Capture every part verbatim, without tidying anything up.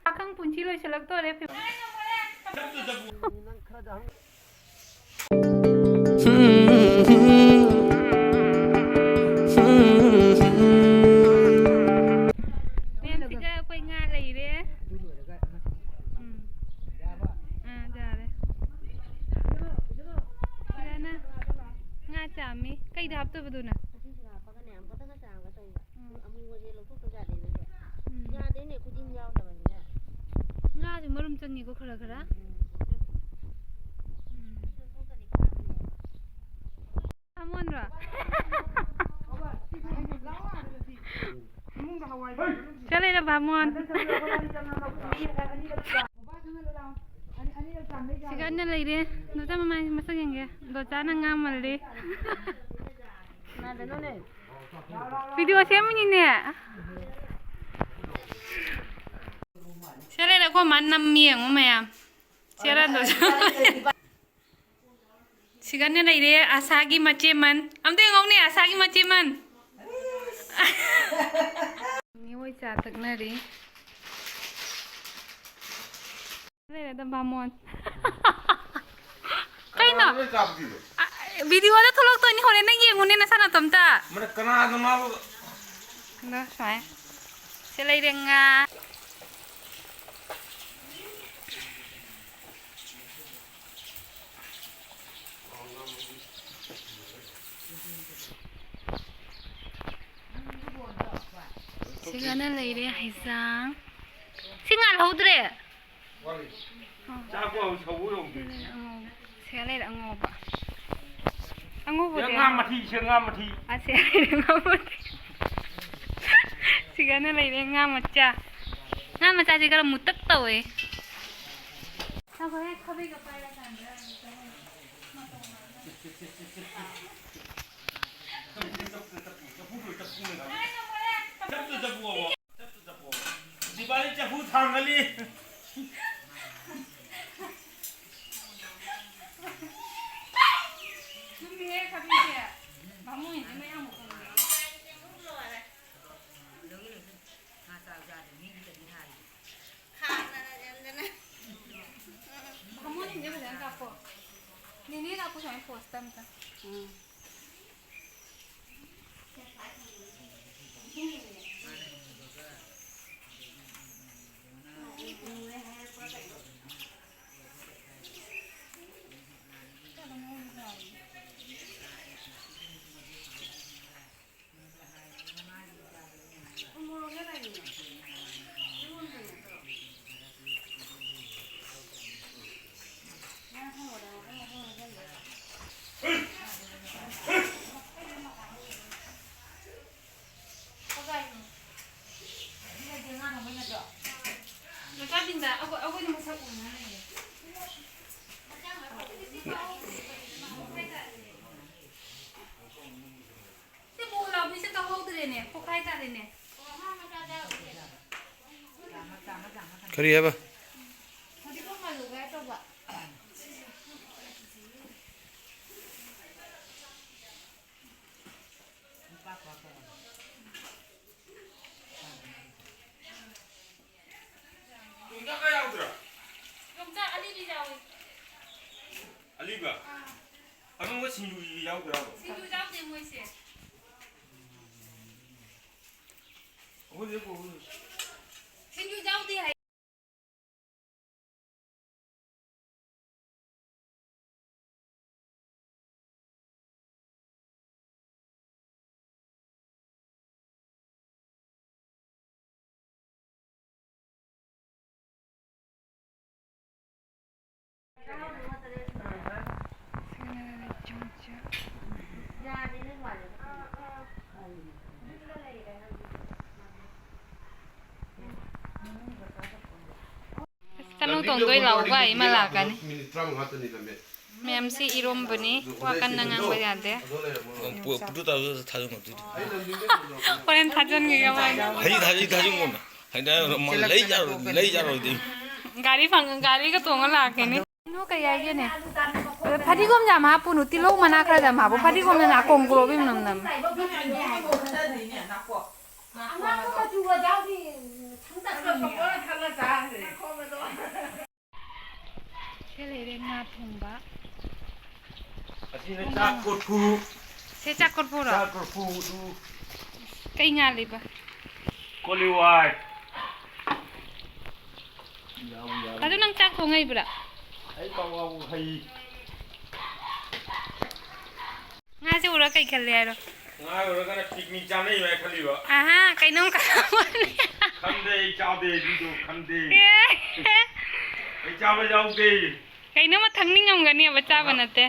ꯄꯥꯈꯪ ꯄꯨꯟꯁꯤ ꯂꯣꯏꯁꯤꯜꯂꯛꯇꯣꯔꯦ꯫ ꯃꯦꯝꯁꯤꯒ ꯑꯩꯈꯣꯏ ꯉꯥ ꯂꯩꯔꯦ꯫ ꯎꯝ꯫ ꯑꯥ, ꯌꯥꯔꯦ꯫ ꯁꯤꯗꯅ ꯉꯥ ꯆꯥꯝꯃꯤ꯫ ꯀꯩꯗ ꯍꯥꯞꯇꯣꯏꯕꯗꯨꯅ? ꯎꯝ꯫ ꯎꯝ꯫ ꯉꯥꯁꯨ ꯃꯔꯨꯝ ꯆꯪꯉꯤꯀꯣ ꯈꯔ ꯈꯔ꯫ ꯎꯝ꯫ ꯕꯥꯃꯣꯟꯔꯣ? ꯁꯤꯗ ꯂꯩꯔꯦ ꯕꯥꯃꯣꯟ꯫ ꯁꯤꯒ ꯑꯩꯅ ꯂꯩꯔꯦ꯫ ꯗꯣꯆꯥ ꯃꯃꯥꯏ ꯃꯁꯛ ꯌꯦꯡꯒꯦ꯫ ꯗꯣꯆꯥꯅ ꯉꯥ ꯃꯜꯂꯤ꯫ ꯀꯅꯥꯗꯅꯣꯅꯦ? ꯚꯤꯗꯤꯑꯣ ꯁꯦꯝꯃꯤꯅꯤꯅꯦ꯫ ꯁꯤꯗ ꯂꯩꯔꯦ ꯑꯩꯈꯣꯏ ꯃꯥ ꯅꯝꯃꯤ ꯌꯦꯡꯉꯨ ꯃꯌꯥꯝ꯫ ꯁꯤꯗ ꯂꯩꯔꯦ꯫ ꯁꯤꯒꯅ ꯂꯩꯔꯦ ꯑꯁꯥꯒꯤ ꯃꯆꯦꯃꯟ꯫ ꯑꯝꯇ ꯌꯦꯡꯉꯧꯅꯦ ꯑꯁꯥꯒꯤ ꯃꯆꯦꯃꯟ꯫ ꯃꯤꯑꯣꯏ ꯆꯥ ꯊꯛꯅꯔꯤ꯫ ꯂꯩꯔꯦꯗ ꯕꯥꯃꯣꯟ꯫ ꯀꯩꯅꯣ? ꯀꯅꯥꯅꯣ ꯆꯥ ꯄꯨꯈꯤꯗꯣ? ꯑ, ꯚꯤꯗꯤꯑꯣꯗ ꯊꯣꯛꯂꯛꯇꯣꯏꯅꯤ ꯍꯣꯔꯦꯟ ꯅꯪ ꯌꯦꯡꯉꯨꯅꯦ ꯅꯁꯥ ꯅꯇꯣꯝꯇ꯫ ꯃꯅ ꯀꯅꯥꯗꯅꯣ? ꯑꯗꯣ ꯁꯨꯃꯥꯏꯅ꯫ ꯁꯤ ꯂꯩꯔꯦ ꯉꯥ꯫ ꯁꯤꯒꯅ ꯂꯩꯔꯦ ꯍꯩꯖꯥꯡ꯫ ꯁꯤ ꯉꯥꯜꯍꯧꯗ꯭ꯔꯦ꯫ ꯆꯥꯛꯄꯨ ꯍꯧ-, ꯁꯧꯕ ꯌꯧꯗ꯭ꯔꯤ꯫ ꯁꯤꯗ ꯂꯩꯔꯦ ꯑꯉꯧꯕ꯫ ꯑꯉꯧꯕꯗꯤ ꯉꯥ ꯃꯊꯤ, ꯁꯦ ꯉꯥ ꯃꯊꯤ꯫ ꯑꯁꯦ ꯉꯥ ꯃꯊꯤ꯫ ꯁꯤꯒꯅ ꯂꯩꯔꯦ ꯉꯥ ꯃꯆꯥ꯫ ꯉꯥ ꯃꯆꯥꯁꯦ ꯈꯔ ꯃꯨꯇꯛ ꯇꯧꯋꯦ꯫ ꯉꯥꯏꯈꯣꯍꯦ, ꯈꯥꯕꯩꯒ ꯄꯥꯏꯔꯀꯥꯟꯗ꯫ ꯗꯤꯋꯥꯂꯤ ꯆꯐꯨ ꯊꯥꯡꯒꯠꯂꯤ꯫ ꯆꯨꯝꯃꯤꯍꯦ, ꯈꯥꯕꯤꯁꯦ꯫ ꯕꯥꯃꯣꯟꯁꯦ ꯃꯌꯥꯝ ꯃꯨꯛ ꯀꯪꯉꯦ꯫ ꯑꯩꯈꯣꯏ ꯁꯨꯃꯥꯏꯅ ꯄꯣꯁ ꯇꯝ ꯇꯝ꯫ ꯎꯝ꯫ ꯃꯆꯥꯁꯤꯡꯗ ꯑꯩꯈꯣꯏ, ꯑꯩꯈꯣꯏꯅ ꯃꯁꯛ ꯎꯅ ꯂꯩꯌꯦ꯫ ꯁꯤ ꯃꯣꯂꯥꯕꯤꯁꯦ ꯇꯧꯍꯧꯗ꯭ꯔꯦꯅꯦ, ꯄꯣꯛꯈꯥꯏ ꯇꯥꯔꯦꯅꯦ꯫ ꯀꯔꯤ ꯍꯥꯏꯕ? ꯐꯗꯤꯒꯣꯝ ꯑꯂꯨꯒ ꯇꯧꯕ꯫ ꯌꯣꯡꯆꯥꯛꯀ ꯌꯥꯎꯗ꯭ꯔꯣ? ꯌꯣꯡꯆꯥꯛ ꯑꯂꯤꯕꯤ ꯌꯥꯎꯏ꯫ ꯑꯂꯤꯕ? ꯑꯥ꯫ ꯑꯀꯪꯕ ꯁꯤꯡꯖꯨ ꯌꯥꯎꯗ꯭ꯔꯕ? ꯁꯤꯡꯖꯨ ꯌꯥꯎꯗꯦ ꯃꯣꯏꯁꯦ꯫ ꯑꯩꯈꯣꯏꯗꯤ ꯀꯣ-, ꯁꯤꯡꯖꯨ ꯌꯥꯎꯗꯦ ꯍꯥꯏ꯫ ꯑꯁ, ꯇꯅꯨ ꯇꯣꯡꯗꯣꯏ ꯂꯥꯎꯕ ꯑꯩ ꯑꯃ ꯂꯥꯛꯀꯅꯤ꯫ ꯃꯤꯅꯤꯠ ꯇꯔꯥꯃꯉꯥ ꯇꯅꯤ ꯂꯝꯃꯦ꯫ ꯃꯌꯥꯝꯁꯤ ꯏꯔꯣꯝꯕꯅꯤ, ꯋꯥ ꯀꯟꯅ ꯉꯥꯡꯕ ꯌꯥꯗꯦ꯫ ꯄꯨ-, ꯄꯨꯇꯨ ꯇꯥꯕꯗ ꯊꯥꯖꯤꯟ ꯉꯝꯗꯣꯏꯅꯤ꯫ ꯍꯣꯔꯦꯟ ꯊꯥꯖꯤꯟꯒꯦ ꯀꯃꯥꯏꯅ? ꯍꯧꯖꯤꯛ ꯊꯥꯖꯤꯟ, ꯊꯥꯖꯤꯟ ꯉꯝꯃꯣ꯫ ꯍꯥꯏꯗꯤ ꯂꯩ ꯌꯥꯔꯣꯏ, ꯂꯩ ꯌꯥꯔꯣꯏꯗꯤ꯫ ꯒꯥꯔꯤ ꯐꯪ-, ꯒꯥꯔꯤꯒ ꯇꯣꯡꯉ ꯂꯥꯛꯀꯦꯅꯦ꯫ ꯀꯩꯅꯣ ꯀꯩ ꯍꯥꯏꯒꯦꯅꯦ? ꯑꯗꯣ ꯐꯗꯤꯒꯣꯝ ꯌꯥꯝ ꯍꯥꯞꯄꯨꯅꯨ, ꯇꯤꯜꯍꯧ ꯃꯅꯥ ꯈꯔ ꯌꯥꯝ ꯍꯥꯞꯄꯨ, ꯐꯗꯤꯒꯣꯝꯅ ꯅꯥꯀꯣꯡ ꯀꯨꯔꯣꯞ ꯏꯃꯅꯝ ꯅꯝ꯫ ꯑꯉꯥꯡꯕ ꯃꯆꯨꯒ ꯌꯥꯎꯗꯦ, ꯁꯪꯇꯛ ꯁꯪꯉꯦ꯫ ꯁꯤ ꯂꯩꯔꯦ ꯉꯥ ꯊꯣꯡꯕ꯫ ꯆꯥꯛ ꯀꯣꯔꯐꯨ꯫ ꯁꯦ, ꯆꯥꯛ ꯀꯣꯔꯐꯨꯔꯣ? ꯆꯥꯛ ꯀꯣꯔꯐꯨꯗꯨ꯫ ꯀꯩ ꯉꯥꯜꯂꯤꯕ? ꯀꯣꯂꯤ ꯋꯥꯏ꯫ ꯌꯥꯎ, ꯌꯥꯎ꯫ ꯑꯗꯨ ꯅꯪ ꯆꯥꯛ ꯊꯣꯡ ꯍꯩꯕ꯭ꯔꯥ? ꯑꯩ ꯄꯥꯎ ꯍꯩ꯫ ꯉꯥꯁꯦ ꯎꯔ ꯀꯩ ꯈꯜꯂꯦ ꯍꯥꯏꯔꯣ? ꯉꯥ ꯎꯔꯒꯅ picnic ꯆꯥꯅꯩ ꯍꯥꯏ ꯈꯜꯂꯤꯕ꯫ ꯑꯍꯥ, ꯀꯩꯅꯣꯝ ꯈꯜꯂꯝꯃꯅꯤ꯫ ꯈꯟꯗꯦ, ꯑꯩ ꯆꯥꯗꯦ, ꯑꯗꯨꯗꯣ ꯈꯟꯗꯦ꯫ ꯑꯦ꯫ ꯑꯩ ꯆꯥꯕ ꯌꯥꯎꯗꯦ꯫ ꯀꯩꯅꯣꯝꯃ ꯊꯛꯅꯤꯡꯉꯝꯒꯅꯦꯕ, ꯆꯥꯕ ꯑꯍꯥ꯫ ꯅꯠꯇꯦ꯫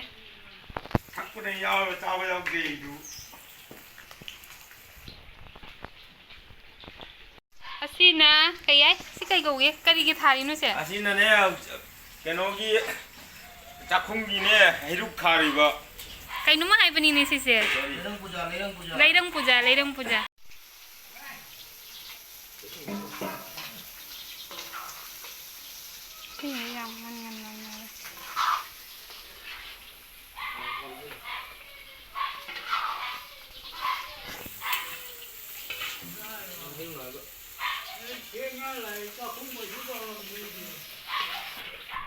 ꯊꯛꯄꯅ ꯌꯥꯎꯔꯒ ꯆꯥꯕ ꯌꯥꯎꯗꯦ ꯑꯩꯁꯨ꯫ ꯑꯁꯤꯅ ꯀꯩ ꯍꯥꯏ? ꯁꯤ ꯀꯩ ꯀꯧꯒꯦ? ꯀꯔꯤꯒꯤ ꯊꯥꯔꯤꯅꯣ ꯁꯦ? ꯑꯁꯤꯅꯅꯦ, ꯀꯩꯅꯣꯒꯤ, ꯆꯥꯛꯈꯨꯝꯒꯤꯅꯦ, ꯍꯩꯔꯨꯛ ꯊꯥꯔꯤꯕ꯫ ꯀꯩꯅꯣꯝꯃ ꯍꯥꯏꯕꯅꯤꯅꯦ ꯁꯤꯁꯦ꯫ ꯀꯔꯤ? ꯂꯩꯔꯪ ꯄꯨꯖꯥ, ꯂꯩꯔꯪ ꯄꯨꯖꯥ꯫ ꯂꯩꯔꯪ ꯄꯨꯖꯥ, ꯂꯩꯔꯪ ꯄꯨꯖꯥ꯫ ꯁꯤꯁꯦ ꯌꯥꯝ ꯉꯟ ꯉꯟ ꯉꯟ ꯉꯟ꯫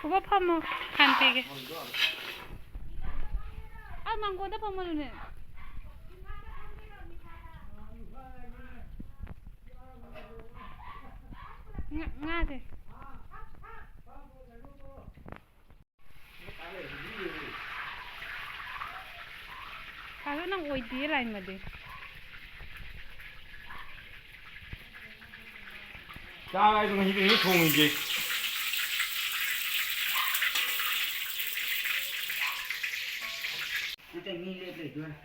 ꯎꯕ ꯐꯝꯃꯣ, ꯈꯥꯟ ꯄꯤꯒꯦ꯫ ꯑꯥ, ꯃꯥꯡꯒꯣꯟꯗ ꯐꯝꯃꯣ ꯑꯗꯨꯅꯦ꯫ ꯉꯥ-, ꯉꯥꯁꯦ꯫ ꯐꯖꯅ ꯑꯣꯏꯗꯦ ꯂꯥꯏꯃꯗꯤ꯫ ꯆꯥꯛ ꯍꯥꯏꯗꯣ ꯉꯁꯤꯗꯤ ꯅꯣꯏ ꯊꯣꯡꯉꯤꯁꯦ꯫ ꯅꯠꯇꯦ, ꯃꯤ ꯂꯦꯞ ꯂꯩꯗꯣꯏꯔꯥ?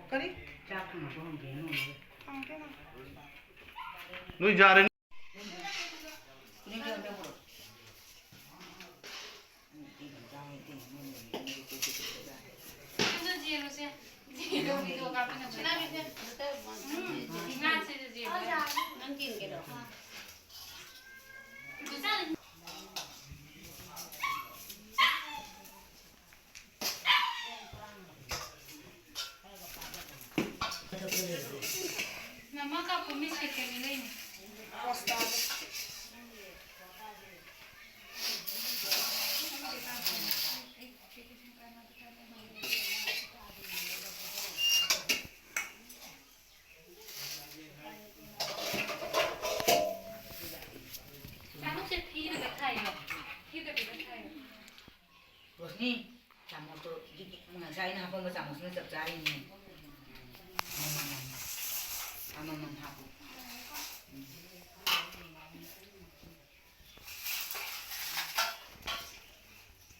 ꯀꯔꯤ? ꯆꯥꯛ ꯊꯣꯡꯕ ꯍꯧꯗ꯭ꯔꯤ, ꯅꯣꯏ꯫ ꯍꯪꯒꯦ ꯅꯪ꯫ ꯅꯣꯏ ꯌꯥꯔꯦ꯫ ꯃꯃꯥ ꯀꯥꯞꯄ ꯃꯤꯁ ꯀꯩꯀꯩ ꯂꯩꯅꯤ?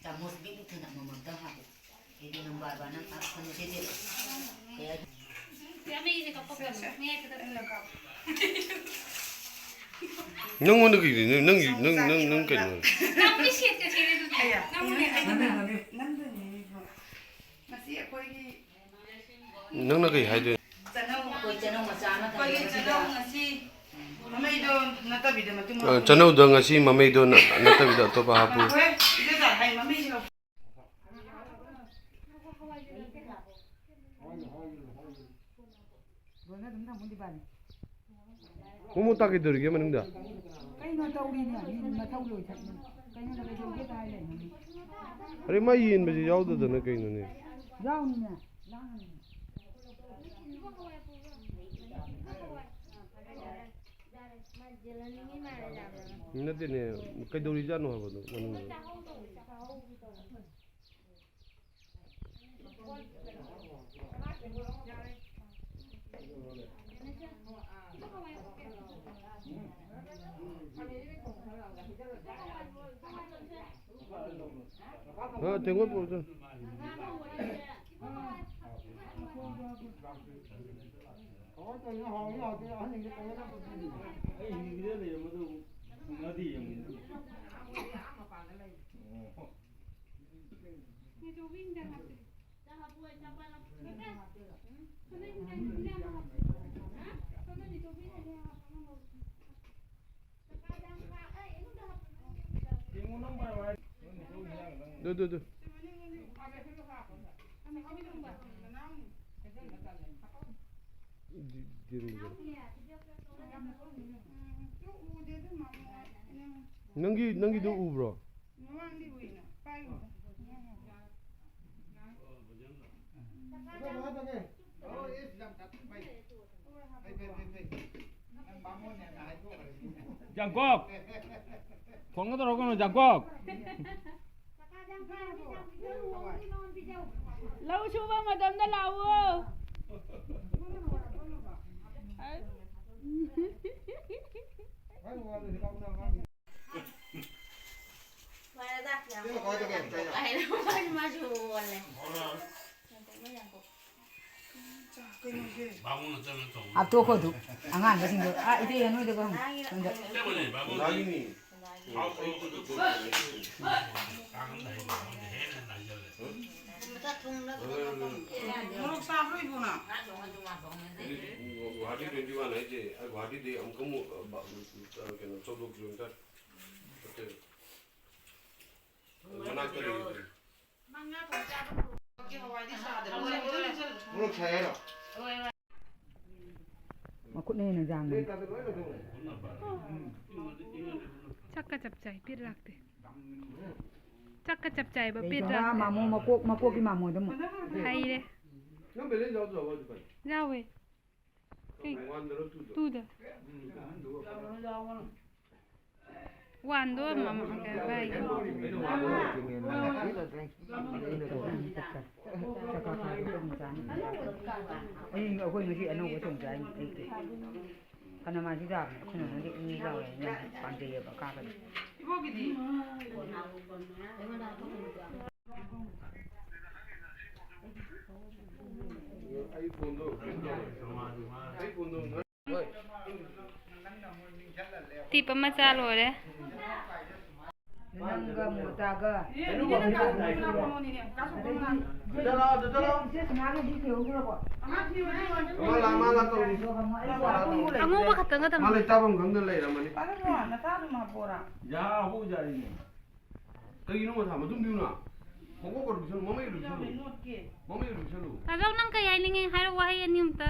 ꯆꯥꯃꯁ ꯄꯤꯛ ꯊꯟꯅ ꯑꯃꯃꯝꯇꯪ ꯍꯥꯞꯄꯣ꯫ ꯑꯩꯗꯤ ꯅꯪ ꯕꯥꯔ ꯕꯥꯔ ꯅꯪ ꯀꯩꯅꯣ ꯁꯦ ꯁꯦ ꯀꯩ ꯍꯥꯏ- ꯅꯪꯉꯣꯟꯗ ꯀꯩꯅꯣ? ꯅꯪ, ꯅꯪ, ꯅꯪ, ꯅꯪ, ꯅꯪ ꯀꯩꯅꯣ? ꯅꯪꯗꯤ ꯁꯦꯠꯀ ꯁꯦꯠꯂꯦ ꯑꯗꯨꯗꯤ꯫ ꯑꯌꯥ, ꯅꯪꯅꯦ꯫ ꯅꯪꯗꯨꯅꯦ, ꯅꯪꯗꯨꯅꯦ꯫ ꯉꯁꯤ ꯑꯩꯈꯣꯏꯒꯤ ꯅꯪꯅ ꯀꯩ ꯍꯥꯏꯗꯣꯏꯅꯣ? ꯆꯅꯧ꯫ ꯑꯩꯈꯣꯏ ꯆꯅꯧ ꯃꯆꯥ ꯑꯃ ꯑꯩꯈꯣꯏꯒꯤ ꯊꯝꯃꯦ꯫ ꯆꯅꯧ ꯉꯁꯤ ꯃꯃꯩꯗꯣ ꯅꯠꯇꯕꯤꯗ ꯃꯇꯨꯝ ꯑ, ꯍꯥꯞꯄꯤ꯫ ꯆꯅꯧꯗ ꯉꯁꯤ ꯃꯃꯩꯗꯣ ꯅ-, ꯅꯠꯇꯕꯤꯗ ꯑꯇꯣꯞꯄ ꯍꯥꯞꯄꯨ꯫ ꯍꯣꯏ, ꯏꯆꯦ ꯆꯥ, ꯍꯥꯏ ꯃꯃꯩꯁꯤ ꯂꯧ꯫ ꯂꯣꯏꯅ ꯑꯗꯨꯝ ꯊꯝꯃꯨ ꯗꯤꯄꯥꯅꯤ꯫ ꯃꯣꯃꯣ ꯇꯥ ꯀꯩꯗꯧꯔꯤꯒꯦ ꯃꯅꯨꯡꯗ? ꯀꯩꯅꯣ ꯇꯧꯔꯤꯅꯦ, ꯃꯤ ꯃꯊꯧ ꯂꯣꯏꯊꯠꯅꯤ꯫ ꯀꯩꯅꯣꯗ ꯀꯩꯗꯧꯒꯦ ꯇꯥ ꯂꯩꯅꯤ꯫ ꯑꯔꯦ, ꯃꯥ ꯌꯦꯟꯕꯁꯦ ꯌꯥꯎꯗꯗꯅ ꯀꯩꯅꯣꯅꯦ? ꯌꯥꯎꯅꯤꯅꯦ, ꯂꯥꯡꯉꯤꯅꯦ꯫ ꯅꯠꯇꯦꯅꯦ, ꯀꯩꯗꯧꯔꯤꯖꯥꯠꯅꯣ ꯍꯥꯏꯕꯗꯣ ꯃꯅꯨꯡꯗ꯫ ꯑ, ꯇꯦꯡꯀꯣꯠ ꯄꯨꯔꯛꯑꯣ꯫ ꯑꯩ ꯍꯤꯡꯉꯤꯗ ꯂꯩꯔꯝꯕꯗꯨ ꯎꯅꯗꯦ ꯌꯦꯡꯉꯨ꯫ ꯑꯗꯨ, ꯑꯗꯨ, ꯑꯗꯨ꯫ ꯗꯤ-, ꯗꯤꯔꯨꯡꯗ꯫ ꯅꯪꯒꯤ, ꯅꯪꯒꯤꯗꯨ ꯎꯕ꯭ꯔꯣ? ꯖꯥꯡꯀꯣꯛ! ꯐꯣꯟꯒ ꯇꯧꯔꯛꯀꯅꯨ, ꯖꯥꯡꯀꯣꯛ! ꯂꯧ ꯁꯨꯕ ꯃꯇꯝꯗ ꯂꯥꯛꯎ꯫ ꯍꯥꯞꯇꯣꯛꯈꯣ ꯑꯗꯨ꯫ ꯑꯉꯥꯡꯕꯁꯤꯡꯗꯣ, ꯑꯥ, ꯏꯇꯩ ꯅꯣꯏꯗꯒ ꯍꯪꯉꯨ꯫ ꯁꯣꯝꯗ꯫ ꯉꯥꯒꯤꯅꯤ꯫ ꯃꯣꯔꯣꯛ ꯆꯥꯕ꯭ꯔꯣ, ꯏꯕꯨꯡꯉꯣ? ꯒꯨꯋꯥꯍꯥꯇꯤ twenty one ꯍꯥꯏꯁꯦ, ꯑꯩ ꯒꯨꯋꯥꯍꯥꯇꯤꯗꯤ ꯑꯃꯨꯛꯀ ꯑꯃꯨꯛ, ꯑ, ꯕ-, ꯑ, ꯀꯩꯅꯣ, ꯆꯧꯗꯣ kilometer ꯅꯠꯇꯦ꯫ ꯃꯅꯥꯛꯇ ꯂꯩꯌꯦ꯫ ꯃꯣꯔꯣꯛ ꯁꯥꯏ ꯍꯥꯏꯔꯣ? ꯃꯈꯨꯠꯅ ꯍꯦꯟꯅ ꯌꯥꯡꯕꯅꯤ꯫ ꯆꯥꯛꯀ ꯆꯞ ꯆꯥꯏ, ꯄꯤꯠ ꯂꯥꯛꯇꯦ꯫ ꯆꯥꯛꯀ ꯆꯞ ꯆꯥꯏꯕ, ꯄꯤꯠ ꯂꯥꯛꯇꯦ꯫ ꯃꯥꯃꯣ ꯃꯀꯣꯛ, ꯃꯀꯣꯛꯀꯤ ꯃꯥꯃꯣꯗꯣ ꯑꯃꯨꯛ꯫ ꯍꯩꯔꯦ꯫ ꯅꯪ balance ꯌꯥꯎꯗ꯭ꯔꯕꯣ ꯍꯧꯖꯤꯛ ꯐꯥꯎ? ꯌꯥꯎꯋꯦ꯫ ꯀꯩ? One ꯗꯔꯣ, two ꯗꯔꯣ? Two ꯗ꯫ One ꯗꯣ ꯑꯃ, ꯑꯃ, ꯀꯩ ꯍꯥꯏ? ꯑꯩ, ꯑꯩꯈꯣꯏ ꯉꯁꯤ ꯑꯅꯧꯕ ꯊꯣꯡ ꯆꯥꯏꯅꯤ ꯑꯌꯨꯛꯀꯤ꯫ ꯐꯅ ꯃꯥꯁꯤ ꯆꯥꯕꯅꯦ, ꯑꯩꯈꯣꯏꯅ ꯉꯁꯤ ꯏ ꯆꯥꯎꯋꯦ, ꯌꯥꯝ ꯄꯥꯝꯖꯩꯌꯦꯕ ꯀꯥꯕꯗꯤ꯫ ꯑꯩ ꯐꯣꯟꯗꯣ ꯀꯩꯅꯣ ꯇꯧꯔꯦ꯫ ꯑꯩ ꯐꯣꯟꯗꯣ ꯇꯤꯞ ꯑꯃ ꯆꯥ ꯂꯣꯏꯔꯦ꯫ ꯅꯪꯒ ꯃꯣꯇꯥꯒ꯫ ꯑꯗꯩꯗꯤ ꯏꯆꯦ ꯁꯅꯥꯒꯤꯗꯤ ꯊꯤꯍꯧꯗ꯭ꯔꯕꯣ? ꯃꯥ ꯂꯥꯛ, ꯃꯥ ꯂꯥꯛ ꯇꯧꯔꯤ꯫ ꯑꯉꯧꯕ ꯈꯛꯇꯪꯒ ꯃꯥ ꯊꯝꯃꯣ꯫ ꯂꯩ ꯆꯥꯐꯝ ꯈꯪꯗ ꯂꯩꯔꯝꯃꯅꯤ꯫ ꯄꯥꯏꯔꯛꯈꯣ, ꯅꯆꯥꯗꯨ ꯃꯥ ꯄꯣꯔꯥ꯫ ꯌꯥ ꯍꯧꯖꯥꯔꯤꯅꯦ꯫ ꯀꯩꯒꯤꯅꯣ ꯃꯊꯥ ꯃꯇꯨꯝ ꯄꯤꯌꯨꯅ? ꯃꯀꯣꯛ ꯀꯔꯨ ꯄꯤꯁꯜꯂꯨ, ꯃꯃꯩ ꯀꯔꯨ ꯄꯤꯁꯜꯂꯨ꯫ ꯃꯃꯩ ꯀꯔꯨ ꯄꯤꯁꯜꯂꯨ꯫ ꯇꯥꯖꯧ, ꯅꯪ ꯀꯩ ꯍꯥꯏꯅꯤꯡꯉꯤ? ꯍꯥꯏꯔꯣ, ꯋꯥꯍꯩ ꯑꯅꯤ ꯑꯃꯨꯛꯇ꯫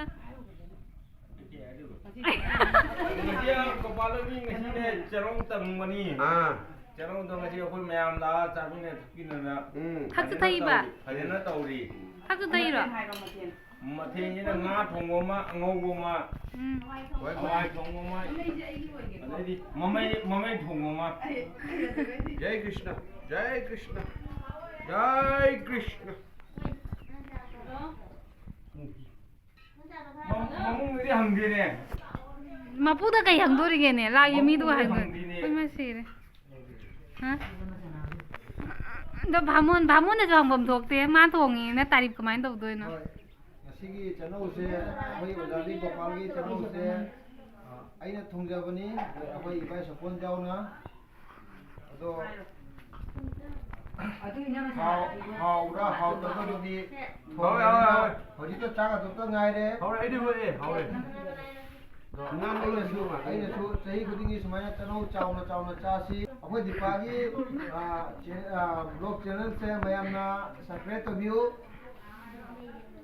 ꯉꯁꯤ ꯒꯣꯄꯥꯂꯒꯤ ꯉꯁꯤꯅꯦ ꯆꯦꯔꯣꯡ ꯇꯝꯕꯅꯤ꯫ ꯑꯥ꯫ ꯆꯦꯔꯣꯡꯗꯣ ꯉꯁꯤ ꯑꯩꯈꯣꯏ ꯃꯌꯥꯝ ꯂꯥꯛꯑ ꯆꯥꯃꯤꯟꯅ ꯊꯛꯃꯤꯟꯅꯅ ꯎꯝ꯫ ꯊꯛꯁꯨ ꯊꯛꯏꯕ? ꯐꯖꯅ ꯇꯧꯔꯤ꯫ ꯊꯛꯁꯨ ꯊꯛꯏꯔꯣ? ꯃꯊꯦꯜ ꯍꯥꯏꯔꯣ, ꯃꯊꯦꯜ꯫ ꯃꯊꯦꯜꯁꯤꯅ ꯉꯥ ꯊꯣꯡꯕ ꯑꯃ, ꯑꯉꯧꯕ ꯑꯃ, ꯎꯝ꯫ ꯍꯣꯏ, ꯍꯣꯏ꯫ ꯍꯋꯥꯏ ꯊꯣꯡꯕ ꯑꯃ, ꯑꯗꯩꯗꯤ ꯃꯃꯩ, ꯃꯃꯩ ꯊꯣꯡꯕ ꯑꯃ꯫ ꯖꯥꯏ ꯀ꯭ꯔꯤꯁꯅ, ꯖꯥꯏ ꯀ꯭ꯔꯤꯁꯅ, ꯖꯥꯏ ꯀ꯭ꯔꯤꯁꯅ꯫ ꯃꯃꯨꯡꯗꯗꯤ ꯍꯪꯗꯦꯅꯦ꯫ ꯃꯄꯨꯗ ꯀꯩ ꯍꯪꯗꯣꯔꯤꯒꯦꯅꯦ? ꯂꯥꯛꯏ ꯃꯤꯗꯨꯒ ꯃꯄꯨꯗ ꯍꯪꯗꯣꯏ꯫ ꯍꯪꯗꯣꯏꯅꯦ꯫ ꯑꯩꯈꯣꯏ ꯃꯥ ꯁꯤꯔꯦ꯫ ꯍꯥ? ꯑꯗꯣ ꯚꯥꯃꯣꯟ, ꯚꯥꯃꯣꯟꯅꯁꯨ ꯍꯪꯐꯝ ꯊꯣꯛꯇꯦ꯫ ꯃꯥ ꯊꯣꯡꯉꯦꯅ ꯇꯥꯔꯤꯐ ꯀꯃꯥꯏꯅ ꯇꯧꯗꯣꯏꯅꯣ? ꯍꯣꯏ꯫ ꯉꯁꯤꯒꯤ ꯆꯅꯧꯁꯦ ꯑꯩꯈꯣꯏ ꯑꯣꯖꯥ ꯂꯤ ꯒꯣꯄꯥꯜꯒꯤ ꯆꯅꯧꯁꯦ, ꯑ, ꯑꯩꯅ ꯊꯣꯡꯖꯕꯅꯤ꯫ ꯑꯩꯈꯣꯏ ꯏꯕꯥꯏ ꯁꯣꯄꯣꯟ ꯌꯥꯎꯅ꯫ ꯑꯗꯣ ꯍꯥꯎ-, ꯍꯥꯎꯕ꯭ꯔꯥ ꯍꯥꯎꯇꯕ꯭ꯔꯥꯗꯨꯗꯤ ꯍꯥꯎꯔꯦ, ꯍꯥꯎꯔꯦ, ꯍꯥꯎꯔꯦ꯫ ꯍꯧꯖꯤꯛꯇ ꯆꯥꯛ ꯍꯥꯊꯣꯛꯇ ꯉꯥꯏꯔꯦ꯫ ꯍꯥꯎꯔꯦ, ꯑꯩꯗꯤ ꯍꯣꯏ, ꯍꯥꯎꯔꯦ꯫ ꯑꯗꯣ ꯑꯉꯥꯡ ꯑꯩꯅꯁꯨ, ꯑꯣꯏꯔꯁꯨ ꯑꯩꯅꯁꯨ ꯆꯍꯤ ꯈꯨꯗꯤꯡꯒꯤ ꯁꯨꯃꯥꯏꯅ ꯆꯅꯧ ꯆꯥꯎꯅ ꯆꯥꯎꯅ ꯆꯥꯁꯤ꯫ ꯑꯩꯈꯣꯏ ꯗꯤꯄꯥꯒꯤ, ꯑ, ꯆꯦ-, ꯑ, vlog channelꯁꯦ ꯃꯌꯥꯝꯅ subscribe ꯇꯧꯕꯤꯌꯨ,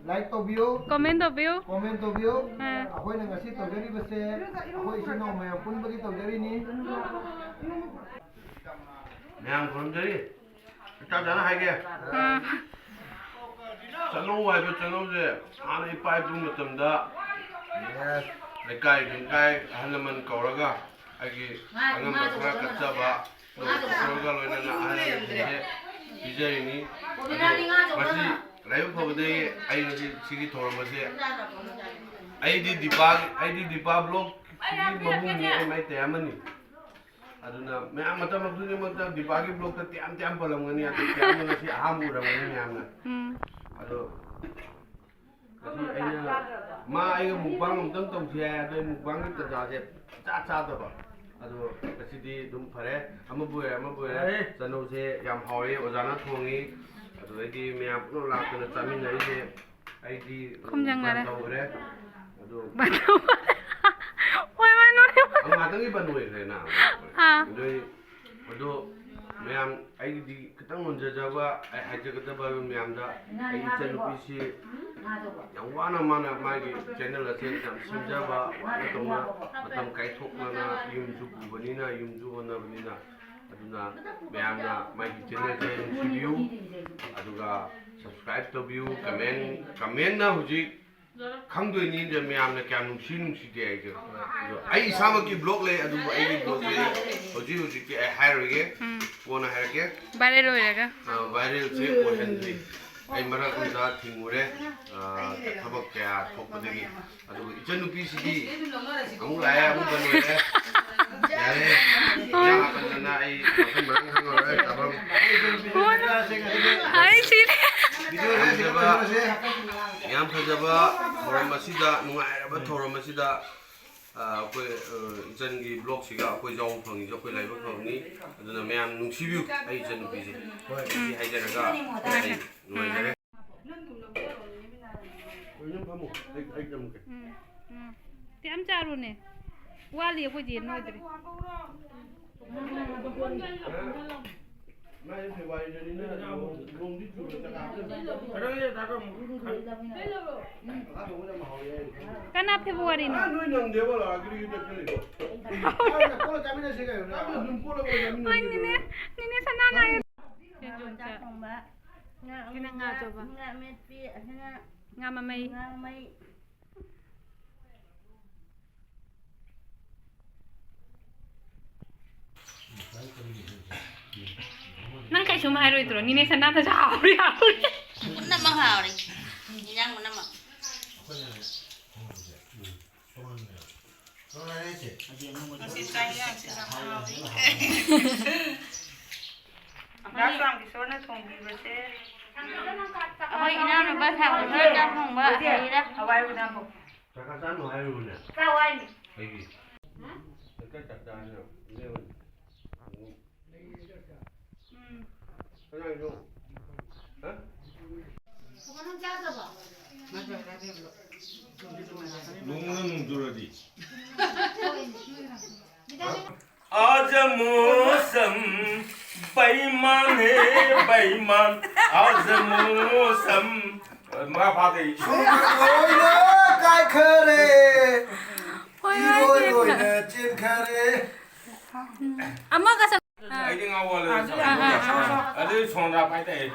like ꯇꯧꯕꯤꯌꯨ, comment ꯇꯧꯕꯤꯌꯨ꯫ Comment ꯇꯧꯕꯤꯌꯨ꯫ ꯑꯥ꯫ ꯑꯩꯈꯣꯏꯅ ꯉꯁꯤ ꯇꯧꯖꯔꯤꯕꯁꯦ ꯑꯩꯈꯣꯏ ꯏꯆꯤꯟ ꯏꯅꯥꯎ ꯃꯌꯥꯝ ꯄꯨꯟꯕꯒꯤ ꯇꯧꯖꯔꯤꯅꯤ꯫ ꯃꯌꯥꯝ ꯈꯨꯔꯨꯝꯖꯔꯤ꯫ ꯏꯆꯥ ꯆꯥꯅ ꯍꯥꯏꯒꯦ꯫ ꯑꯥ꯫ ꯆꯅꯧ ꯍꯥꯏꯕ ꯆꯅꯧꯁꯦ ꯍꯥꯟꯅ ꯏꯄꯥ ꯏꯄꯨ ꯃꯇꯝꯗ ꯂꯩꯀꯥꯏ ꯂꯩꯀꯥꯏ ꯑꯍꯜ ꯂꯃꯟ ꯀꯧꯔꯒ ꯑꯩꯒꯤ ꯑꯉꯝꯕ ꯈꯔ ꯀꯠꯆꯕ, ꯏꯁꯣꯔꯒ ꯂꯣꯏꯅꯅ ꯑꯍꯜ ꯂꯃꯟꯁꯤꯡꯁꯦ ꯄꯤꯖꯔꯤꯅꯤ꯫ ꯑꯗꯣ ꯃꯁꯤ ꯂꯥꯏꯕꯛ ꯐꯕꯗꯒꯤ ꯑꯩ ꯉꯁꯤ ꯁꯤꯒꯤ ꯊꯧꯔꯝ ꯑꯁꯦ, ꯑꯩꯗꯤ ꯗꯤꯄꯥ, ꯑꯩꯗꯤ ꯗꯤꯄꯥ vlogꯁꯤꯒꯤ ꯃꯕꯨꯡꯅꯤ, ꯑꯩ ꯃꯩꯇꯩ ꯑꯃꯅꯤ꯫ ꯑꯗꯨꯅ ꯃꯌꯥꯝ ꯃꯇꯝ ꯈꯨꯗꯤꯡꯃꯛꯇ ꯗꯤꯄꯥꯒꯤ vlogꯇ ꯇꯌꯥꯝ ꯇꯌꯥꯝ ꯄꯜꯂꯝꯒꯅꯤ, ꯑꯗꯨ ꯇꯌꯥꯝꯗꯣ ꯉꯁꯤ ꯑꯍꯥꯟꯕ ꯎꯔꯝꯒꯅꯤ ꯃꯌꯥꯝꯅ꯫ ꯎꯝ꯫ ꯑꯗꯣ ꯉꯁꯤ ꯑꯩꯅ, ꯃꯥ ꯑꯩꯒ mukbang ꯑꯃꯨꯛꯇꯪ ꯇꯧꯁꯤ ꯍꯥꯏ, ꯑꯗꯣ ꯑꯩ mukbangꯒꯤ ꯇꯟꯖꯥꯁꯦ ꯏꯆꯥ ꯆꯥꯗꯕ꯫ ꯑꯗꯣ ꯉꯁꯤꯗꯤ ꯑꯗꯨꯝ ꯐꯔꯦ, ꯑꯃꯕꯨ ꯑꯣꯏꯔꯦ ꯑꯃꯕꯨ ꯑꯣꯏꯔꯦ꯫ ꯌꯥꯔꯦ꯫ ꯆꯅꯧꯁꯦ ꯌꯥꯝ ꯍꯥꯎꯋꯦ, ꯑꯣꯖꯥꯅ ꯊꯣꯡꯉꯤ꯫ ꯑꯗꯨꯗꯩꯗꯤ ꯃꯌꯥꯝ ꯄꯨꯝꯅꯃꯛ ꯂꯥꯛꯇꯅ ꯆꯥꯃꯤꯟꯅꯔꯤꯁꯦ꯫ ꯑꯩꯗꯤ ꯈꯨꯝꯖꯪꯅꯔꯦ꯫ ꯕꯟ ꯇꯧꯈ꯭ꯔꯦ꯫ ꯑꯗꯣ ꯕꯟ ꯇꯧ-, ꯍꯣꯏ, ꯃꯥ ꯅꯣꯏ꯫ ꯑ, ꯉꯥꯛꯇꯪꯒꯤ ꯕꯟ ꯑꯣꯏꯈ꯭ꯔꯦꯅ꯫ ꯑꯥ꯫ ꯑꯗꯨꯏ-, ꯑꯗꯣ ꯃꯌꯥꯝ, ꯑꯩꯒꯤꯗꯤ ꯈꯤꯇꯪ ꯅꯣꯟꯖꯖꯕ, ꯑꯩ ꯍꯥꯏꯖꯒꯗꯕ ꯍꯥꯏꯕ ꯃꯌꯥꯝꯗ, ꯑꯩ ꯏꯆꯟꯅꯨꯄꯤꯁꯤ ꯌꯥꯝ ꯋꯥꯅ ꯃꯥꯅ ꯃꯥꯒꯤ channel ꯑꯁꯦ ꯌꯥꯝ ꯁꯦꯝꯖꯕ, ꯋꯥꯅ ꯇꯧꯅ ꯃꯇꯝ ꯀꯥꯏꯊꯣꯛꯅꯅ ꯌꯨꯝꯁꯨ ꯄꯨꯕꯅꯤꯅ, ꯌꯨꯝꯁꯨ ꯍꯣꯠꯅꯕꯅꯤꯅ, ꯑꯗꯨꯅ ꯃꯌꯥꯝꯅ ꯃꯥꯒꯤ channelꯁꯦ ꯅꯨꯡꯁꯤꯕꯤꯌꯨ, ꯑꯗꯨꯒ subscribe ꯇꯧꯕꯤꯌꯨ, comment, commentꯅ ꯍꯧꯖꯤꯛ ꯈꯪꯗꯣꯏꯅꯤ ꯃꯌꯥꯝꯅ ꯀꯌꯥꯝ ꯅꯨꯡꯁꯤ ꯅꯨꯡꯁꯤꯗꯦ ꯍꯥꯏꯁꯦ꯫ ꯑꯗꯣ ꯑꯩ ꯏꯁꯥꯃꯛꯀꯤ vlog ꯂꯩ, ꯑꯗꯨꯕꯨ ꯑꯩꯒꯤ vlogꯁꯦ ꯍꯧꯖꯤꯛ ꯍꯧꯖꯤꯛꯇꯤ ꯑꯩ ꯍꯥꯏꯔꯣꯏꯒꯦ, ꯎꯝ꯫ ꯀꯣꯟꯅ ꯍꯥꯏꯔꯛꯀꯦ꯫ Viral ꯑꯣꯏꯔꯒ꯫ ꯑ, viralꯁꯦ ꯑꯣꯏꯍꯟꯗ꯭ꯔꯤ꯫ ꯑꯩ ꯃꯔꯛ ꯑꯃꯗ ꯊꯤꯡꯉꯨꯔꯦ, ꯑ, ꯊꯕꯛ ꯀꯌꯥ ꯊꯣꯛꯄꯗꯒꯤ꯫ ꯑꯗꯨꯕꯨ ꯏꯆꯟꯅꯨꯄꯤꯁꯤꯗꯤ ꯑꯃꯨꯛ ꯂꯥꯛꯑꯦ, ꯑꯃꯨꯛ ꯂꯣꯏꯔꯦ꯫ ꯌꯥꯔꯦ꯫ ꯌꯥꯝ ꯍꯥꯞꯄꯟꯗꯅ ꯑꯩ ꯃꯐꯝ ꯃꯔꯥꯡ ꯈꯪꯉꯔꯣꯏ, ꯇꯥꯐꯝ꯫ ꯑꯩ ꯁꯤꯔꯦ꯫ ꯌꯥꯝ ꯐꯖꯕ, ꯌꯥꯝ ꯐꯖꯕ ꯊꯧꯔꯝ ꯑꯁꯤꯗ, ꯅꯨꯡꯉꯥꯏꯔꯕ ꯊꯧꯔꯝ ꯑꯁꯤꯗ, ꯑ, ꯑꯩꯈꯣꯏ, ꯑ, ꯏꯆꯟꯒꯤ ꯕ꯭ꯂꯣꯛꯁꯤꯒ ꯑꯩꯈꯣꯏ ꯌꯥꯎꯕ ꯐꯪꯉꯤꯁꯦ ꯑꯩꯈꯣꯏ ꯂꯥꯏꯕꯛ ꯐꯕꯅꯤ꯫ ꯑꯗꯨꯅ ꯃꯌꯥꯝ ꯅꯨꯡꯁꯤꯕꯤꯌꯨ ꯑꯩ ꯏꯆꯟꯅꯨꯄꯤꯁꯦ꯫ ꯁꯤ ꯍꯥꯏꯖꯔꯒ ꯑꯩ ꯅꯨꯡꯉꯥꯏꯖꯔꯦ꯫ ꯀꯣꯏꯅ ꯐꯝꯃꯣ, ꯑꯩ, ꯑꯩ ꯆꯪꯉꯛꯀꯦ꯫ ꯎꯝ, ꯎꯝ꯫ ꯇꯤ ꯌꯥꯝ ꯆꯥꯔꯨꯅꯦ꯫ ꯋꯥꯠꯂꯤ ꯑꯩꯈꯣꯏꯗꯤ ꯅꯣꯏꯗ꯭ꯔꯤ꯫ ꯃꯥꯁꯦ ꯐꯦꯕꯋꯥꯔꯤꯗꯅꯤꯅ ꯅꯣꯡꯗꯤ ꯆꯨꯔꯣꯏ, ꯆꯥꯛ ꯍꯥꯞꯄ꯫ ꯀꯅꯥ ꯐꯦꯕꯋꯥꯔꯤꯅꯣ? ꯑꯥ, ꯅꯣꯏ ꯅꯪꯗꯦꯕ, ꯂꯥꯛꯑꯒꯦ, ꯌꯨꯝꯗ ꯆꯠꯂꯤꯗꯣ꯫ ꯀꯣꯠꯂ ꯆꯥꯃꯤꯟꯅꯁꯦ ꯀꯩꯅꯣ, ꯆꯥꯕꯗ ꯑꯗꯨꯝ ꯀꯣꯠꯂ ꯀꯣꯠꯂ ꯆꯥꯃꯤꯟꯅꯁꯦ ꯍꯣꯏ, ꯀꯩꯅꯣ꯫ ꯅꯤꯅꯦ, ꯅꯤꯅꯦ ꯁꯅꯥ ꯉꯥꯏ-, ꯆꯥꯛ ꯊꯣꯡꯕ, ꯉꯥ ꯁꯤꯅ ꯉꯥ ꯑꯉꯧꯕ, ꯑꯆꯧꯕ꯫ ꯉꯥ ꯑꯃꯦꯠꯄꯤ, ꯑꯁꯤꯅ ꯉꯥ ꯃꯃꯩ꯫ ꯉꯥ ꯃꯃꯩ꯫ ꯅꯪ ꯀꯩꯁꯨꯝ ꯍꯥꯏꯔꯣꯏꯗ꯭ꯔꯣ? ꯅꯤꯅꯦ ꯁꯅꯥꯗꯁꯨ ꯍꯥꯎꯔꯤ, ꯍꯥꯎꯔꯤ꯫ ꯄꯨꯝꯅꯃꯛ ꯍꯥꯎꯔꯤ꯫ ꯏꯟꯖꯥꯡ ꯄꯨꯝꯅꯃꯛ꯫ ꯉꯁꯤ ꯆꯥꯛ ꯏꯟꯖꯥꯡꯁꯦ ꯌꯥꯝ ꯍꯥꯎꯔꯤ꯫ ꯗꯥ ꯆꯥꯝꯀꯤꯁꯣꯔꯅ ꯊꯣꯡꯕꯤꯕꯁꯦ꯫ ꯑꯩꯈꯣꯏ ꯏꯅꯥꯎꯅꯨꯄꯥ ꯁꯥꯃꯨꯅ ꯆꯥꯛ ꯊꯣꯡꯕ ꯍꯩꯔꯦ꯫ ꯍꯋꯥꯏ ꯎꯅꯕ꯫ ꯆꯥꯛ ꯆꯥꯅꯨ ꯍꯥꯏꯔꯨꯕꯅꯦ꯫ ꯆꯥꯎ ꯍꯥꯏꯅꯤ꯫ ꯑꯩꯒꯤ꯫ ꯆꯥꯛ ꯆꯥ ꯍꯥꯏꯔꯣ꯫ ꯏꯕꯦꯝꯃ꯫ ꯎꯝ꯫ ꯀꯅꯥꯒꯤꯅꯣ? ꯍꯥ? ꯅꯣꯡꯅ ꯅꯣꯡ ꯆꯨꯔꯗꯤ꯫ आज मौसम बेईमान है, बेईमान। आज मौसम ꯃꯈꯥ ꯐꯥꯗꯦ꯫ ꯂꯣꯏꯅ ꯀꯥꯏꯈꯔꯦ꯫ ꯍꯣꯏ, ꯍꯣꯏ, ꯏꯔꯣꯏ ꯂꯣꯏꯅ ꯆꯦꯟꯈꯔꯦ꯫ ꯑꯃꯒ ꯁꯛ-, ꯑꯩꯗꯤ ꯉꯥꯎ ꯋꯥꯂꯦ꯫ ꯑꯥ, ꯑꯥ, ꯑꯥ, ꯑꯥ꯫ ꯑꯗꯨ ꯁꯣꯟꯗ ꯄꯥꯏꯇꯥꯏ꯫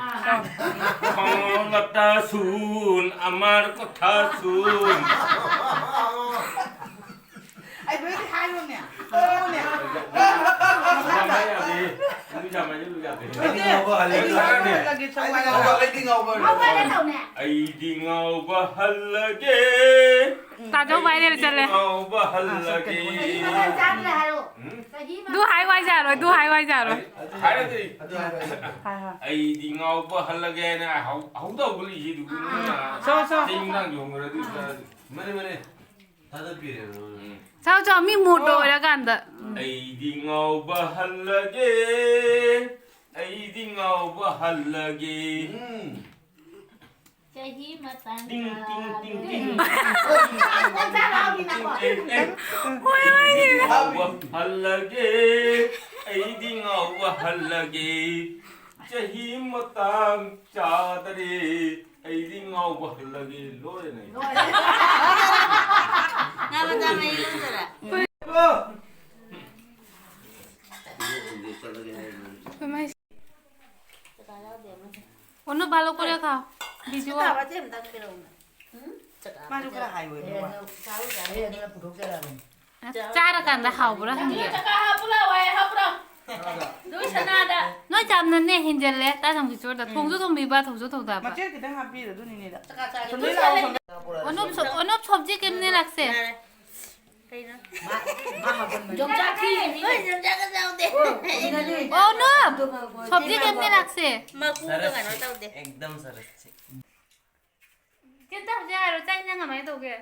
ꯁꯣꯟꯂꯇꯥ ꯁꯨꯟ, ꯑꯃꯔ ꯀꯊꯥ ꯁꯨꯟ꯫ ꯑꯩ ꯂꯣꯏꯗꯤ ꯍꯥꯏꯔꯣꯅꯦ꯫ ꯇꯧꯔꯣꯅꯦ꯫ ꯌꯥꯝ ꯍꯥꯏ ꯌꯥꯗꯦ꯫ ꯑꯩꯗꯤ ꯉꯥꯎꯕ ꯍꯜꯂꯒꯦ꯫ ꯑꯩꯗꯤ ꯉꯥꯎꯕ ꯍꯜꯂꯒꯦ꯫ ꯑꯩꯗꯤ ꯉꯥꯎꯕ ꯍꯜꯂꯒꯦ꯫ ꯇꯥꯖꯧ viral ꯆꯠꯂꯦ꯫ ꯑꯩꯗꯤ ꯉꯥꯎꯕ ꯍꯜꯂꯒꯦ꯫ ꯆꯍꯤ ꯃꯇꯥꯡ ꯆꯥꯗ꯭ꯔꯦ ꯍꯥꯏꯔꯣ꯫ ꯎꯝ? ꯆꯍꯤ ꯃꯇꯥꯡ ꯑꯗꯨ ꯍꯥꯏ ꯋꯥꯏ ꯖꯥꯔꯣꯏ, ꯑꯗꯨ ꯍꯥꯏ ꯋꯥꯏ ꯖꯥꯔꯣꯏ꯫ ꯍꯥꯏꯔꯗꯤ꯫ ꯑꯗꯨ ꯍꯥꯏꯔꯣ꯫ ꯍꯥꯏ, ꯍꯥꯏ꯫ ꯑꯩꯗꯤ ꯉꯥꯎꯕ ꯍꯜꯂꯒꯦꯅ ꯍꯧ-, ꯍꯧꯗꯧꯕ ꯂꯩꯁꯤꯗꯨꯕꯨ ꯑꯥ, ꯅꯪꯅ ꯑꯥ, ꯑꯥ꯫ ꯆꯍꯤ ꯃꯇꯥꯡ ꯌꯧꯈ꯭ꯔꯗꯤ ꯃꯥꯅꯦ, ꯃꯥꯅꯦ꯫ ꯊꯥꯗꯠꯄꯤꯔꯦ꯫ ꯎꯝ꯫ ꯆꯥꯎ, ꯆꯥꯎ, ꯃꯤ ꯃꯣꯇꯣ ꯑꯣ꯫ ꯑꯣꯏꯔꯀꯥꯟꯗ꯫ ꯎꯝ꯫ ꯑꯩꯗꯤ ꯉꯥꯎꯕ ꯍꯜꯂꯒꯦ꯫ ꯑꯩꯗꯤ ꯉꯥꯎꯕ ꯍꯜꯂꯒꯦ꯫ ꯎꯝ꯫ ꯆꯍꯤ ꯃꯇꯥꯡ ꯇꯤꯡ, ꯇꯤꯡ, ꯇꯤꯡ, ꯆꯥꯗ꯭ꯔꯦ꯫ ꯇꯤꯡ꯫ ꯍꯣꯏ, ꯍꯣꯏ꯫ ꯉꯥꯎꯕ ꯍꯜꯂꯒꯦ꯫ ꯑꯩꯗꯤ ꯉꯥꯎꯕ ꯍꯜꯂꯒꯦ꯫ ꯆꯍꯤ ꯃꯇꯥꯡ ꯆꯥꯗꯔꯦ꯫ ꯑꯩꯗꯤ ꯉꯥꯎꯕ ꯍꯜꯂꯒꯦ꯫ ꯂꯣꯏꯔꯦꯅꯦ꯫ ꯂꯣꯏꯔꯦ꯫ ꯉꯥ ꯃꯆꯥ ꯃꯍꯤ ꯂꯧꯗꯣꯏꯔꯥ? ꯀꯃꯥꯏ-, ꯆꯀꯥ ꯌꯥꯎꯗꯦ ꯑꯃꯁꯦ꯫ ꯑꯣꯅꯣ, ꯚꯥꯂꯣ ꯀꯣꯔꯦ ꯈꯥ꯫ ꯚꯤꯗꯤꯑꯣ꯫ ꯆꯀꯥ ꯃꯆꯦ ꯑꯝꯇꯪ ꯄꯤꯔꯛꯎꯅꯦ꯫ ꯎꯝ? ꯆꯀꯥ ꯃꯥꯁꯨ ꯃꯆꯦ꯫ ꯈꯔ ꯍꯥꯏꯌꯣ, ꯑꯦ, ꯏꯕꯨꯡꯉꯣ꯫ ꯅꯪ ꯆꯥꯔꯨ ꯆꯥꯔꯨ꯫ ꯑꯦ, ꯑꯗꯨꯅ ꯄꯨꯊꯣꯛꯆꯔꯛꯑꯕꯅꯤ꯫ ꯆꯥꯔꯀꯥꯟꯗ ꯍꯥꯎꯕ꯭ꯔꯥ ꯍꯪꯒꯦ꯫ ꯆꯀꯥ ꯍꯥꯞꯄꯨ ꯂꯥꯛꯑꯣ, ꯑꯩ ꯍꯥꯞꯄꯨꯔꯣ? ꯑꯗꯨ ꯁꯅꯥꯗ꯫ ꯅꯣꯏ ꯆꯥꯝꯅꯅꯦ ꯍꯦꯟꯖꯜꯂꯦ, ꯇꯥ ꯊꯝꯒꯤ ꯆꯣꯔꯗ꯫ ꯎꯝ꯫ ꯊꯣꯡꯁꯨ ꯊꯣꯡꯕꯤꯕ, ꯊꯣꯡꯁꯨ ꯊꯣꯡꯗꯕ꯫ ꯃꯆꯦꯠ ꯈꯤꯇꯪ ꯍꯥꯞꯄꯤꯔꯣ, ꯑꯗꯨꯅꯤꯅꯦꯗ꯫ ꯆꯀꯥ ꯆꯥꯒꯦ꯫ ꯁꯣꯝꯗꯩ ꯂꯥꯛꯑꯣ, ꯁꯣꯝꯗꯩ꯫ ꯑꯣꯅꯣꯞ ꯁꯣ-, ꯑꯣꯅꯣꯞ ꯁꯣꯞꯖꯤ ꯀꯦꯝꯅꯦ ꯂꯥꯛꯁꯦ꯫ ꯌꯥꯔꯦ꯫ ꯀꯩꯅꯣ? ꯃꯥ, ꯃꯥ ꯍꯥꯞꯄꯟꯕꯅꯦ꯫ ꯌꯣꯡꯆꯥꯛ ꯊꯤꯔꯤꯅꯤꯅꯦ꯫ ꯍꯣꯏ, ꯌꯣꯡꯆꯥꯛꯀ ꯆꯥꯎꯗꯦ꯫ ꯑꯣ, ꯀꯩꯅꯣꯅꯦ꯫ ꯑꯣꯅꯣꯞ! ꯑꯗꯨꯒ ꯁꯣꯞꯖꯤ ꯀꯦꯝꯅꯦ ꯂꯥꯛꯁꯦ꯫ ꯃꯀꯨꯒ ꯀꯩꯅꯣ ꯇꯧꯗꯦ꯫ एकदम सरस। ꯆꯦ ꯇꯝꯁꯦ ꯍꯥꯏꯔꯣ, ꯆꯥꯛ ꯏꯟꯖꯥꯡ ꯀꯃꯥꯏꯅ ꯇꯧꯒꯦ?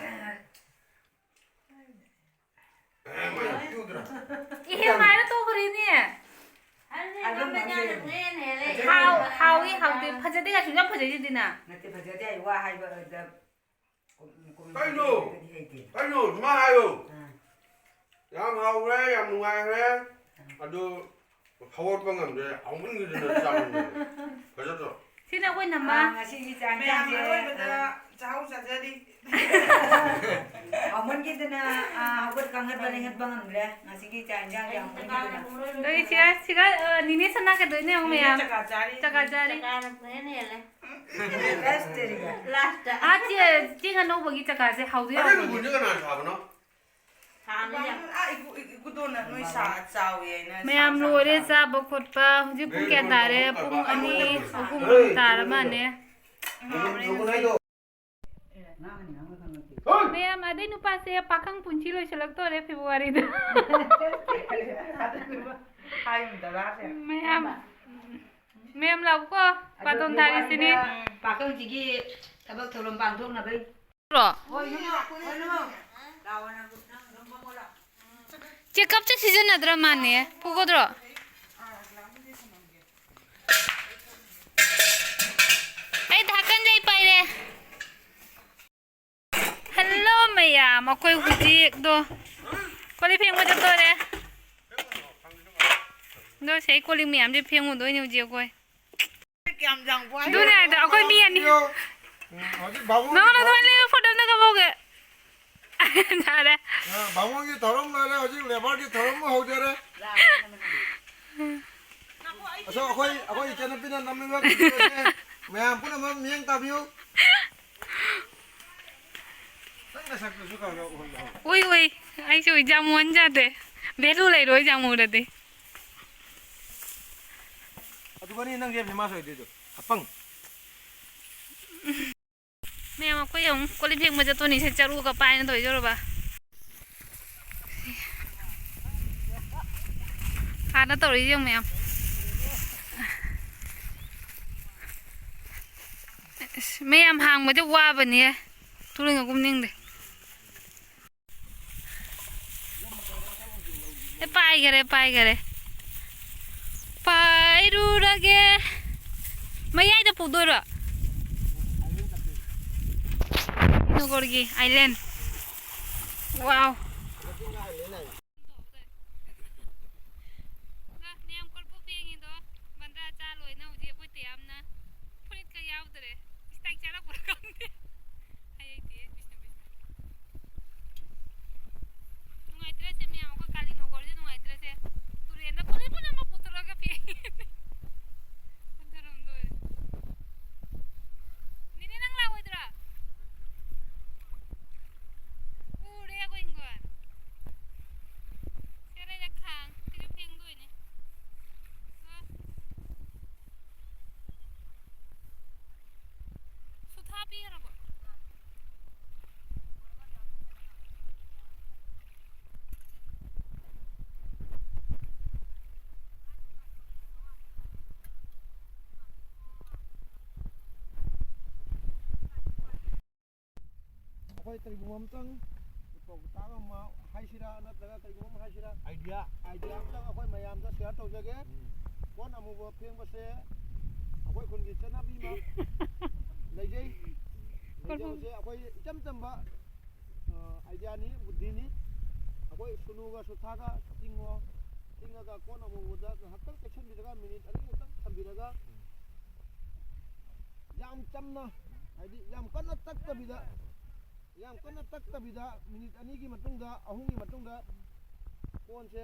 ꯏꯍꯦ, ꯃꯥꯏꯅ ꯇꯧꯈ꯭ꯔꯦꯅꯦ꯫ ꯍꯥꯎ-, ꯍꯥꯎꯏ, ꯍꯥꯎꯇꯦ, ꯐꯖꯗꯦ ꯀꯥꯏꯁꯨ ꯌꯥꯝ ꯐꯖꯩꯁꯤꯗꯤꯅ꯫ ꯅꯠꯇꯦ, ꯐꯖꯗꯦ ꯍꯥꯏ ꯋꯥ ꯍꯥꯏꯕ, ꯑꯗ ꯀꯩꯅꯣ? ꯀꯩꯅꯣ? ꯁꯨꯃꯥꯏ ꯍꯥꯏꯌꯣ꯫ ꯑꯥ꯫ ꯌꯥꯝ ꯍꯥꯎꯈ꯭ꯔꯦ, ꯌꯥꯝ ꯅꯨꯡꯉꯥꯏꯈ꯭ꯔꯦ꯫ ꯑꯗꯨ ꯍꯧꯒꯠꯄ ꯉꯝꯗ꯭ꯔꯦ, ꯍꯥꯎꯃꯟꯈꯤꯗꯅ ꯆꯥꯃꯟꯗꯅ꯫ ꯐꯖꯗ꯭ꯔꯣ? ꯁꯤꯅ ꯑꯩꯈꯣꯏ ꯅꯝꯃ꯫ ꯑꯥ, ꯉꯁꯤꯒꯤ ꯆꯥꯛ ꯃꯌꯥꯝ ꯏꯟꯁꯥꯡꯁꯦ, ꯑꯔꯣꯏꯕꯗ ꯑꯥ, ꯆꯥꯍꯧ ꯆꯥꯖꯔꯤ꯫ ꯍꯥꯎꯃꯟꯈꯤꯗꯅ, ꯑꯥ, ꯍꯧꯒꯠ ꯀꯥꯡꯈꯠꯄ ꯂꯦꯡꯈꯠꯄ ꯉꯝꯗ꯭ꯔꯦ꯫ ꯉꯁꯤꯒꯤ ꯆꯥꯛ ꯏꯟꯁꯥꯡꯁꯦ ꯍꯥꯎꯃꯟꯈꯤꯗꯅ꯫ ꯑꯗꯨꯗꯤ ꯁꯤꯒ, ꯁꯤꯒ, ꯑꯥ, ꯅꯤꯅꯦ ꯁꯅꯥ ꯀꯩꯗꯧꯅꯦ ꯌꯦꯡꯉꯣ ꯃꯌꯥꯝ? ꯆꯀꯥ ꯆꯥꯔꯤ꯫ ꯆꯀꯥ ꯆꯥꯔꯤ꯫ ꯆꯀꯥꯅ ꯍꯦꯟꯅ ꯍꯦꯜꯂꯦ꯫ ꯂꯥꯁꯇ꯫ ꯑꯥ, ꯆꯦ-, ꯆꯦꯡ ꯑꯅꯧꯕꯒꯤ ꯆꯀꯥꯁꯦ ꯍꯥꯎꯗꯤ ꯑꯗꯨꯏ ꯍꯥꯎꯕꯅꯦ꯫ ꯃꯒꯨꯟꯁꯦ ꯀꯅꯥꯅ ꯁꯥꯕꯅꯣ? ꯁꯥꯕꯅꯤꯅꯦ꯫ ꯑꯥ, ꯏꯀꯨ-, ꯏꯀꯨ-, ꯏꯀꯨꯗꯣ꯫ ꯅꯣꯏ ꯁꯥ ꯆꯥꯎꯋꯦ ꯍꯥꯏꯅ ꯁꯥ ꯃꯌꯥꯝ ꯆꯥꯎ ꯂꯣꯏꯔꯦ ꯆꯥꯎ꯫ ꯆꯥꯕ ꯈꯣꯠꯄ꯫ ꯍꯧꯖꯤꯛ ꯄꯨꯡ ꯀꯌꯥ ꯇꯥꯔꯦ? ꯄꯨꯡ ꯑꯅꯤ, ꯑꯍꯨꯝ ꯇꯥꯔ ꯃꯥꯜꯂꯦ꯫ ꯃꯌꯥꯝ, ꯑꯗꯩ ꯅꯨꯄꯥꯁꯦ ꯄꯥꯈꯪ ꯄꯨꯟꯁꯤ ꯂꯣꯏꯁꯤꯜꯂꯛꯇꯣꯔꯦ ꯐꯦꯕꯋꯥꯔꯤꯗ꯫ ꯃꯌꯥꯝ, ꯃꯌꯥꯝ ꯂꯥꯛꯎꯀꯣ, ꯕꯥꯇꯣꯟ ꯊꯥꯔꯤꯁꯤꯅꯤ꯫ ꯄꯥꯈꯪꯁꯤꯒꯤ ꯊꯕꯛ ꯊꯧꯔꯝ ꯄꯥꯡꯊꯣꯛꯅꯕꯩ꯫ ꯔꯣ? ꯆꯦꯀꯞꯁꯦ ꯁꯤꯖꯤꯟꯅꯗ꯭ꯔ ꯃꯥꯅꯦ꯫ ꯐꯨꯒꯗ꯭ꯔꯣ? ꯑꯩ ꯙꯥꯀꯟꯁꯦ ꯑꯩ ꯄꯥꯏꯔꯦ꯫ ꯍꯜꯂꯣ ꯃꯌꯥꯝ, ꯑꯩꯈꯣꯏ ꯍꯧꯖꯤꯛꯗꯣ ꯀꯣꯜ ꯂꯤꯛ ꯐꯦꯡꯕ ꯆꯠꯇꯣꯔꯦ꯫ ꯑꯗꯣ ꯁꯤ ꯑꯩ ꯀꯣꯜ ꯂꯤꯛ ꯃꯌꯥꯝꯁꯦ ꯐꯦꯡꯉꯨꯗꯣꯏꯅꯦ ꯍꯧꯖꯤꯛ ꯑꯩꯈꯣꯏ꯫ ꯀꯌꯥꯝ ꯌꯥꯝ ꯋꯥꯏ꯫ ꯑꯗꯨꯅꯦ ꯍꯥꯏꯗꯣ, ꯑꯩꯈꯣꯏ ꯃꯤ ꯑꯅꯤ꯫ ꯎꯝ, ꯍꯧꯖꯤꯛ ꯕꯥꯃꯣꯟꯒꯤ ꯅꯪꯉꯣꯟꯗ ꯊꯧꯔꯝ ꯑꯗꯨꯃꯥꯏꯅ ꯂꯩꯕ ꯐꯣꯇꯣ ꯑꯝꯇ ꯀꯥꯞꯍꯧꯒꯦ꯫ ꯌꯥꯔꯦ꯫ ꯑ, ꯕꯥꯃꯣꯟꯒꯤ ꯊꯧꯔꯝ ꯂꯣꯏꯔꯦ, ꯍꯧꯖꯤꯛ ꯂꯦꯕꯔꯒꯤ ꯊꯧꯔꯝ ꯑꯃ ꯍꯧꯖꯔꯦ꯫ ꯑꯗꯣ ꯑꯩꯈꯣꯏ, ꯑꯩꯈꯣꯏ ꯏꯆꯟꯅꯨꯄꯤꯅ ꯅꯝꯃꯤꯕ ꯚꯤꯗꯤꯑꯣꯁꯦ ꯃꯌꯥꯝ ꯄꯨꯝꯅꯃꯛ ꯃꯤꯠꯌꯦꯡ ꯇꯥꯕꯤꯌꯨ꯫ ꯅꯪ ꯅꯁꯛꯇꯨꯁꯨ ꯈꯔ ꯈꯔ ꯎꯍꯜꯂꯣ꯫ ꯎꯏ, ꯎꯏ꯫ ꯑꯩꯁꯨ ꯎꯏ, ꯖꯥꯃꯨ ꯑꯣꯟ ꯌꯥꯗꯦ꯫ ꯚꯦꯂꯨ ꯂꯩꯔꯣꯏ ꯖꯥꯃꯨꯗꯗꯤ꯫ ꯑꯗꯨꯒꯅꯤ ꯅꯪꯁꯦ ꯐꯦꯃꯁ ꯑꯣꯏꯗꯣꯏꯗꯣ꯫ ꯑꯄꯪ꯫ ꯃꯌꯥꯝ, ꯑꯩꯈꯣꯏ ꯑꯃꯨꯛ ꯀꯣꯜ ꯂꯤꯛ ꯐꯦꯡꯕ ꯆꯠꯇꯣꯏꯅꯤ꯫ ꯁꯦ, ꯆꯔꯨꯒ ꯄꯥꯏꯅ ꯇꯧꯔꯤꯁꯦ ꯎꯔꯕ? ꯍꯥꯟꯅ ꯇꯧꯔꯤꯁꯦ ꯌꯦꯡꯉꯨ ꯃꯌꯥꯝ꯫ ꯑꯁ, ꯃꯌꯥꯝ ꯍꯥꯡꯕꯁꯦ ꯋꯥꯕꯅꯤꯍꯦ꯫ ꯇꯨꯔꯤꯉ ꯀꯨꯝꯅꯤꯡꯗꯦ꯫ ꯑꯦ, ꯄꯥꯏꯒꯔꯦ, ꯄꯥꯏꯒꯔꯦ꯫ ꯄꯥꯏꯔꯨꯔꯒꯦ꯫ ꯃꯌꯥꯏꯗ ꯄꯨꯗꯣꯏꯔꯣ? ꯅꯒꯔꯒꯤ island꯫ Wow꯫ ꯃꯌꯥꯝ ꯀꯣꯔꯐꯨ ꯐꯦꯡꯉꯤꯗꯣ, ꯕꯟꯗ꯭ꯔꯥ ꯆꯥ ꯂꯣꯏꯅ ꯍꯧꯖꯤꯛ ꯑꯩꯈꯣꯏ ꯇꯌꯥꯝꯅ ꯐꯨꯔꯤꯠꯀ ꯌꯥꯎꯗ꯭ꯔꯦ꯫ ꯏꯁꯇꯥꯏꯜ ꯆꯥꯔꯛꯄ꯭ꯔꯥ ꯈꯪꯗꯦ꯫ ꯍꯩ ꯍꯩꯇꯦ, ꯕꯤꯁꯅꯨ, ꯕꯤꯁꯅꯨ꯫ ꯅꯨꯡꯉꯥꯏꯇ꯭ꯔꯦꯁꯦ ꯃꯌꯥꯝ, ꯑꯩꯈꯣꯏ ꯀꯥꯂꯤ ꯅꯣꯒꯔꯁꯦ ꯅꯨꯡꯉꯥꯏꯇ꯭ꯔꯦꯁꯦ꯫ ꯇꯨꯔꯦꯟꯗ ꯄꯨꯂꯞ ꯄꯨꯂꯞ ꯑꯃ ꯄꯨꯊꯣꯔꯛꯑꯒ ꯐꯦꯡꯉꯦ꯫ ꯍꯟꯊꯔꯝꯗꯣꯔꯦ꯫ ꯅꯦꯅꯦ, ꯅꯪ ꯂꯥꯛꯑꯣꯏꯗ꯭ꯔꯣ? ꯎꯔꯦ ꯑꯩꯈꯣꯏ ꯍꯤꯡꯒꯣꯜ꯫ ꯑꯩꯈꯣꯏ ꯀꯔꯤꯒꯨꯝꯕ ꯑꯃꯇꯪ ꯄꯥꯎꯇꯥꯛ ꯑꯃ ꯍꯥꯏꯁꯤꯔꯥ, ꯅꯠꯇ꯭ꯔꯒ ꯀꯔꯤꯒꯨꯝꯕ ꯑꯃ ꯍꯥꯏꯁꯤꯔꯥ, ꯑꯥꯏꯗꯤꯌꯥ, ꯑꯥꯏꯗꯤꯌꯥ ꯑꯃꯇꯪ ꯑꯩꯈꯣꯏ ꯃꯌꯥꯝꯗ ꯁꯤꯌꯥꯔ ꯇꯧꯖꯒꯦ꯫ ꯎꯝ꯫ ꯀꯣꯟ ꯑꯃꯨꯕ ꯐꯦꯡꯕꯁꯦ ꯑꯩꯈꯣꯏ ꯈꯨꯟꯒꯤ ꯆꯠꯅꯕꯤ ꯑꯃ ꯂꯩꯖꯩ꯫ ꯀꯣꯟ ꯑꯃꯨꯕ꯫ ꯂꯩꯖꯕꯁꯦ ꯑꯩꯈꯣꯏ ꯏꯆꯝ ꯆꯝꯕ, ꯑ, ꯑꯥꯏꯗꯤꯌꯥꯅꯤ, ꯕꯨꯗꯙꯤꯅꯤ꯫ ꯑꯩꯈꯣꯏ ꯁꯨꯅꯨꯒ ꯁꯨꯊꯥꯒ ꯇꯤꯡꯉꯣ꯫ ꯇꯤꯡꯉꯒ ꯀꯣꯟ ꯑꯃꯨꯕꯗ ꯉꯥꯏꯍꯥꯛꯇꯪ ꯇꯩꯁꯟꯕꯤꯔꯒ ꯃꯤꯅꯤꯠ ꯑꯅꯤꯃꯨꯛꯇꯪ ꯊꯝꯕꯤꯔꯒ ꯌꯥꯝ ꯆꯝꯅ, ꯍꯥꯏꯗꯤ ꯌꯥꯝ ꯀꯟꯅ ꯇꯛꯇꯕꯤꯗ, ꯌꯥꯝ ꯀꯟꯅ ꯇꯛꯇꯕꯤꯗ ꯃꯤꯅꯤꯠ ꯑꯅꯤꯒꯤ ꯃꯇꯨꯡꯗ, ꯑꯍꯨꯝꯒꯤ ꯃꯇꯨꯡꯗ ꯀꯣꯟꯁꯦ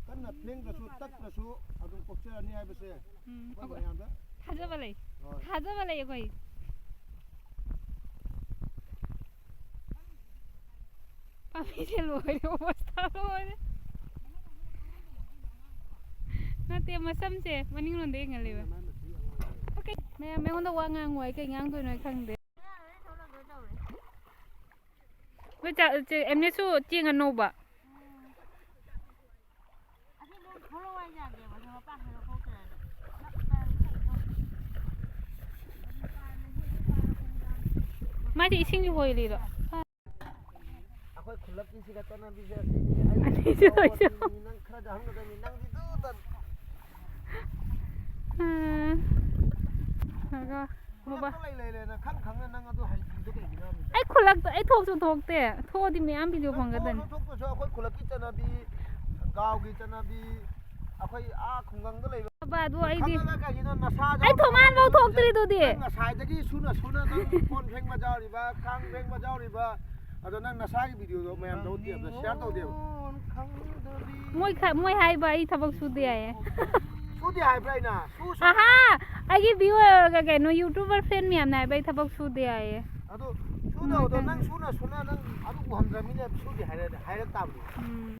ꯀꯟꯅ ꯐꯦꯡꯗ꯭ꯔꯁꯨ ꯇꯛꯇ꯭ꯔꯁꯨ ꯑꯗꯨꯝ ꯀꯣꯛꯆꯔꯅꯤ ꯍꯥꯏꯕꯁꯦ ꯎꯝ, ꯑꯩꯈꯣꯏ ꯑꯩꯈꯣꯏ ꯃꯌꯥꯝꯗ ꯊꯥꯖꯕ ꯂꯩ꯫ ꯍꯣꯏ꯫ ꯊꯥꯖꯕ ꯂꯩ ꯑꯩꯈꯣꯏ꯫ ꯄꯥꯝꯕꯤꯁꯦ ꯂꯣꯏꯔꯦ, ꯑꯣꯕꯁꯇꯥ ꯂꯣꯏꯔꯦ꯫ ꯅꯠꯇꯦ, ꯃꯁꯝꯁꯦ ꯃꯅꯤꯡꯂꯣꯝꯗ ꯌꯦꯡꯍꯜꯂꯦꯕ꯫ ꯑꯣꯀꯦ, ꯃꯌꯥꯝ ꯑꯩꯉꯣꯟꯗ ꯋꯥ ꯉꯥꯡꯉꯨ, ꯑꯩ ꯀꯩ ꯉꯥꯡꯗꯣꯏꯅꯣ ꯑꯩ ꯈꯪꯗꯦ꯫ ꯅꯣꯏ ꯆꯥ-, ꯆꯦ, ꯑꯦꯝꯅꯦꯁꯨ ꯆꯦꯡ ꯑꯅꯧꯕ꯫ ꯃꯥꯗꯤ ꯏꯁꯤꯡꯁꯨ ꯍꯣꯜꯂꯤꯔꯣ? ꯑꯩꯈꯣꯏ ꯈꯨꯜꯂꯛꯀꯤꯁꯤꯒ ꯆꯠꯅꯕꯤꯁꯦ ꯑꯁꯤꯅꯤ꯫ ꯑꯩ ꯑꯅꯤꯁꯨ ꯂꯣꯏꯁꯤꯜꯂꯣ꯫ ꯅꯪ ꯈꯔꯗꯤ ꯍꯪꯒꯗꯕꯅꯤ, ꯅꯪꯗꯤ ꯑꯗꯨ ꯇꯟ-, ꯎꯝ꯫ ꯑꯗꯨꯒ ꯈꯨꯜꯂꯛꯇ ꯂꯩ ꯂꯩ ꯂꯩꯅ ꯈꯪ ꯈꯪꯅ ꯅꯪ ꯑꯗꯨ ꯍꯩꯇ꯭ꯔꯤꯗꯣ ꯀꯩꯒꯤꯅꯣ ꯍꯥꯏꯕꯅꯤꯗ? ꯑꯩ ꯈꯨꯜꯂꯛꯇ ꯑꯩ ꯊꯣꯛꯁꯨ ꯊꯣꯛꯇꯦ꯫ ꯊꯣꯛꯑꯗꯤ ꯃꯌꯥꯝ ꯚꯤꯗꯤꯑꯣ ꯅꯪ ꯐꯪꯒꯗꯕꯅꯤ꯫ ꯊꯣꯛꯑꯁꯨ ꯊꯣꯛꯇ꯭ꯔꯁꯨ ꯑꯩꯈꯣꯏ ꯈꯨꯜꯂꯛꯀꯤ ꯆꯠꯅꯕꯤ, ꯒꯥꯎꯒꯤ ꯆꯠꯅꯕꯤ, ꯑꯩꯈꯣꯏ ꯑꯥ ꯈꯨꯡꯒꯪꯗ ꯂꯩꯕ ꯑꯕ, ꯑꯗꯨ ꯑꯩꯗꯤ ꯈꯪꯉꯒ ꯀꯩꯒꯤꯅꯣ ꯅꯁꯥꯗ ꯑꯩ ꯊꯣꯡꯒꯥꯟꯐꯥꯎ ꯊꯣꯛꯇ꯭ꯔꯤꯗꯨꯗꯤ꯫ ꯅꯪ ꯉꯁꯥꯏꯗꯒꯤ ꯁꯨꯅ ꯁꯨꯅ ꯅꯪ ꯀꯣꯟ ꯐꯦꯡꯕ ꯌꯥꯎꯔꯤꯕ, ꯀꯥꯡ ꯐꯦꯡꯕ ꯌꯥꯎꯔꯤꯕ, ꯑꯗꯣ ꯅꯪ ꯅꯁꯥꯒꯤ ꯚꯤꯗꯤꯑꯣꯗꯣ ꯃꯌꯥꯝꯗ ꯎꯠꯇꯦ, ꯑꯝꯇ ꯁꯤꯌꯥꯔ ꯇꯧꯗꯦꯕ꯫ ꯃꯣꯏ ꯈ-, ꯃꯣꯏ ꯍꯥꯏꯕ ꯑꯩ ꯊꯕꯛ ꯁꯨꯗꯦ ꯍꯥꯏꯌꯦ꯫ ꯁꯨꯗꯦ ꯍꯥꯏꯕ꯭ꯔꯥ ꯑꯩꯅ? ꯁꯨ, ꯁꯨ꯫ ꯑꯍꯥ! ꯑꯩꯒꯤ ꯚꯤꯌꯨꯋꯔꯒ ꯀꯩꯅꯣ ꯌꯨꯇ꯭ꯌꯨꯕꯔ ꯐ꯭ꯔꯦꯟ ꯃꯌꯥꯝꯅ ꯍꯥꯏꯕ ꯑꯩ ꯊꯕꯛ ꯁꯨꯗꯦ ꯍꯥꯏꯌꯦ꯫ ꯑꯗꯣ ꯁꯨꯗꯕꯗꯣ ꯅꯪ ꯁꯨꯅ ꯁꯨꯅ ꯅꯪ ꯑꯗꯨ ꯎꯍꯟꯗ꯭ꯔꯃꯤꯅ ꯁꯨꯗꯦ ꯍꯥꯏꯔ-, ꯍꯥꯏꯔꯛ ꯇꯥꯕꯅꯤ꯫ ꯎꯝ꯫